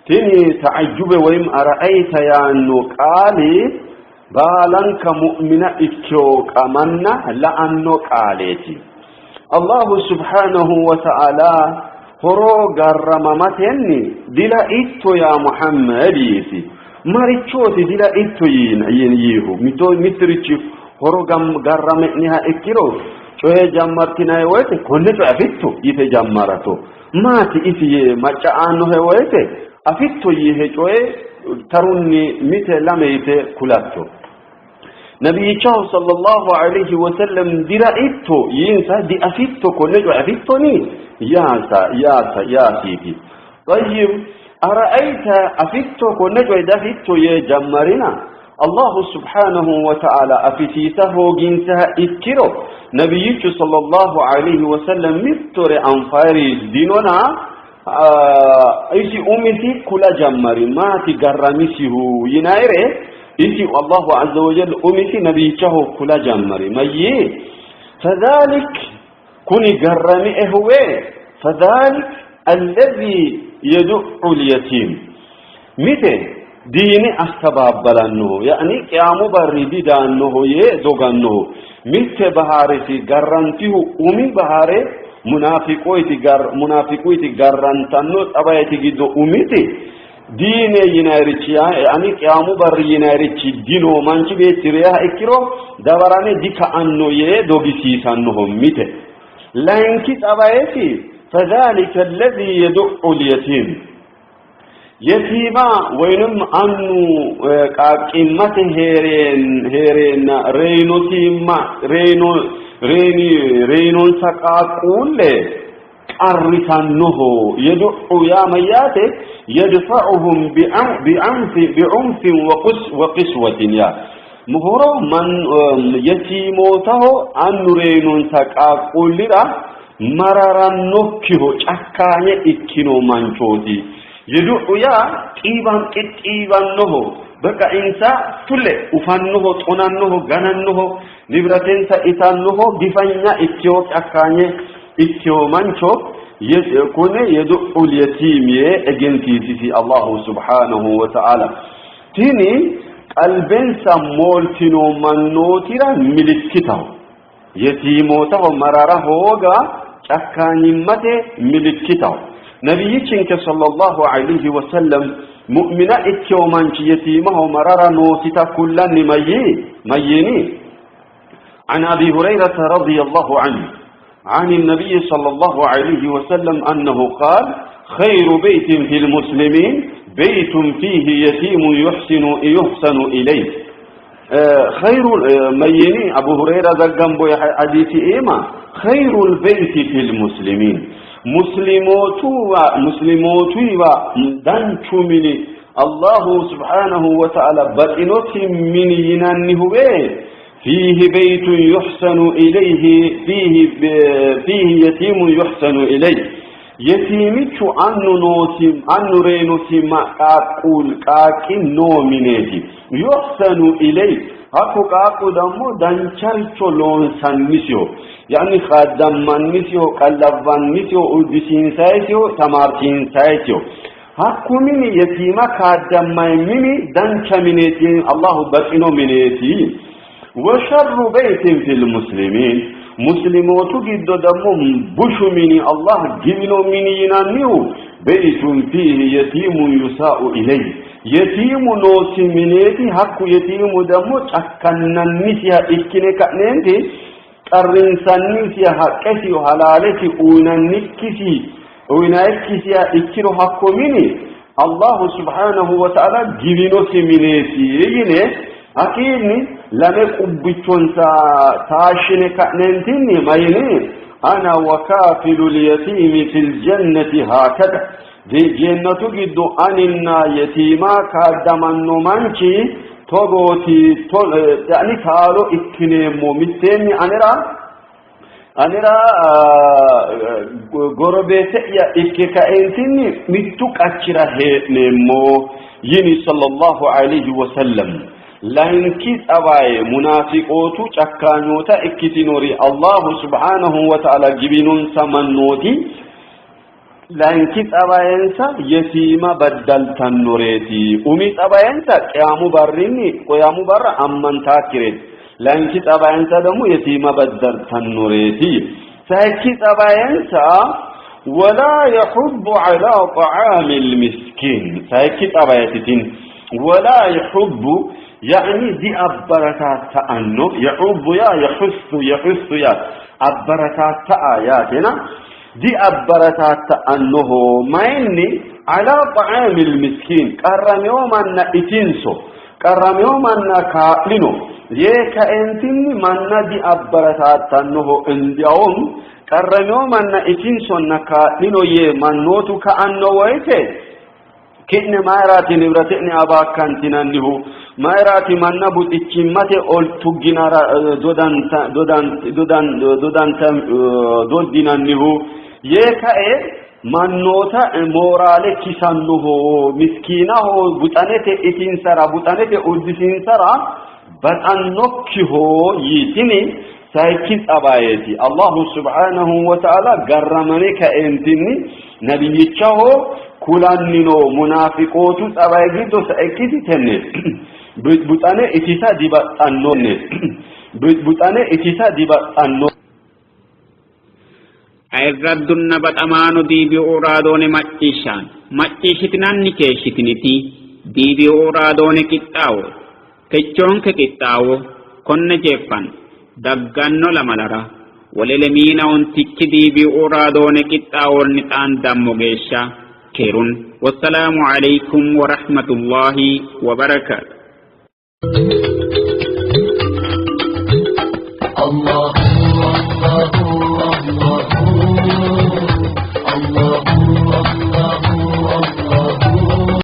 tini ta'ajjube ወይም አረአይተ ያኑ ቃሊ baalanka mu'mina ikkeo qamanna la'anno qaaleeti allahu subhanahu wa ta'ala horoo garramamatenni dila itto yaa muhammad yiisi marichooti dila itto yiihu mittirichi horo garrame'niha ikkiro coye jammartinayi woyte konne coye afitto yite jammarato maati isi yee macca aannohe woyte afitto yiihe coye tarunni mite lame yite kulatto nabiyyichaho sallallahu alayhi wasallam dira itto yiinsa di afitto konne coye afittoni yaasa yaasa yaasiiti طيب أرأيت أفitto konne coye dafitto yee jammarina الله سبحانه وتعالى أفتيسه جنسها إكرو نبيك صلى الله عليه وسلم متر أنفاري ديننا إيسي أمتي كل جمري ما تقرمسه ينايره إيسي الله عز وجل أمتي نبيته كل جمري مي فذلك كوني قرمئه هو فذلك الذي يدع اليتيم متى diini astabaabbalannoho yaani qiyaamu barri didaannoho yee dogannoho mitte bahaaresi garrantihu umi bahaare munaafiqoyti munaafiquyti garrantanno xabayeti giddo umiti diine yinayirichi yaani qiyaamu barri yinayirichi dino manchi beetti reyaha ikkiro dabarame dika'anno yee dogisiisannoho mite layinki xabayeti فذلك الذي يدع اليتيم የቲማ ወይንም አኑ ቃቂመተ ሄሬን ሄሬና ሬኖቲማ ሬኖ ሬኒ ሬኖን ሰቃቁለ ቀሪሳኖሆ የድዑ ያ መያቴ የድፈዑሁም ቢዐንፍ ቢዑንፍ ወቅስወትን ያ Horo yetiimootaho annu reyinonsa qaaqquullira mararannokkiho cakkaanye ikkino manchooti. Yedu'u yaa xiiban xixxiiwannoho በቃ insa fule ufannoho xonannoho ganannoho ንብረቴንሳ itannoho gifanya ikkiyo cakkaanye ikkiyo mancho kune yedu'ul yetiim yee egensiisisi Allahu subhanahu wa ta'ala. Tini qalbensa mooltino mannootira milikkitaho yetiimootaho marara hooga cakkaanyimmate milikkitaho. Nabiyichinke sallallahu alayhi wa sallam mu'mina ikkiyo manchi yetiimaho marara noosita kullanni mayyini. عن أبي هريرة رضي الله عنه عن النبي صلى الله عليه وسلم أنه قال خير بيت في المسلمين بيت فيه يتيم يحسن إليه. خير ميني أبو هريرة ذا حديث إيما خير البيت في المسلمين مسلموتو دانشو مني الله سبحانه وتعالى بطنوت من ينانه فيه بيت يحسن إليه فيه يتيم يحسن إليه. يتيمتش أنو نوتي أنو رينوتي ما قاقول قاقي نومينيتي يحسن إليه. هكو قاقو دمو دانچارچو لونسان نسيو يعني خادمان نسيو قلبان نسيو أدسين سايسيو تمارتين سايسيو hakku mini yetiima kaaddammay mini dancha mineeti Allahu baxino mineeti. وشر بيت في المسلمين مسلموتو giddo ደግሞ bushu mini Allah giwino mini yinannihu بيت فيه يتيم يساء إليه yetiimu noosi mineeti. Hakku yetiimu ደግሞ cakkannannisiha ikkine ka'neenti qarrinsannisiha haqqesi halaalesi uyinannikkisi uyinayikkisiha ikkiro hakko mini Allahu subhanahu wa ta'ala giwinosi mineeti yine hakkiinni lame qubbichonsa taashshine ka'neentinni mayini ana wakafilu lyatiimi fi ljannati hakada jennatu giddo aninna yetiima kaaddamanno manchi togooti yani taalo ikkineemmo mitteenni anera gorobeete'ya ikke kaentinni mittu qachira hee'neemmo yini sallallahu alayhi wasallam. Layinki xabaye munaafiqootu cakkaanyoota ikkitinori Allahu subhanahu wa ta'ala giwinonsa mannooti layinki xabayensa yetiima baddaltannoreeti. Umi xabayensa qiyaamu barrinni qiyaamu barra ammantaakkireeti. Layinki xabayensa ደግሞ yetiima baddaltannoreeti. Sayikki xabayensa ولا يحض على طعام المسكين. sayikki xabayetitin ولا يحب يعني دي أبركات تأنو يحب يا يحث يا أبركات تآياتنا دي أبركات تأنه ما إني على طعام المسكين قرم يوم أن إتنسو قرم يوم أن كائنو يكا انتني من دي أبركات تأنه انديوم قرم يوم أن إتنسو نكائنو يه من نوتو كأنه ويته ki'ne mayraati nibirate'ne abaakkantinannihu mayraati manna buxichimmate ol tugginara doddinannihu yee kae mannoota mooraale kisannoho miskiinaho buxanete itinsara buxanete uddisinsara baxannokkiho yitini sayikki xabayeeti. Allahu subhanahu wa ta'ala garramane kaentinni nabiyyichaho kulanni no munaafiqootu xabaye giddo sayikkiti tenne buxane itisa dibaxxannonne buxane itisa dibaxxanno. Ayirraddunna baxamaano diibi'u raadoone macciishshaan macciishshitinanni keeshshitiniti diibi'u raadoone qixxaawo techoonke qixxaawo konne jeeffan dagganno lamalara wole lemiina ontikki diibi'u raadoone qixxaawonni xaandammo geeshsha keerun. Wassalaamu alaykum wa rahmatullahi wa barakaatu. الله.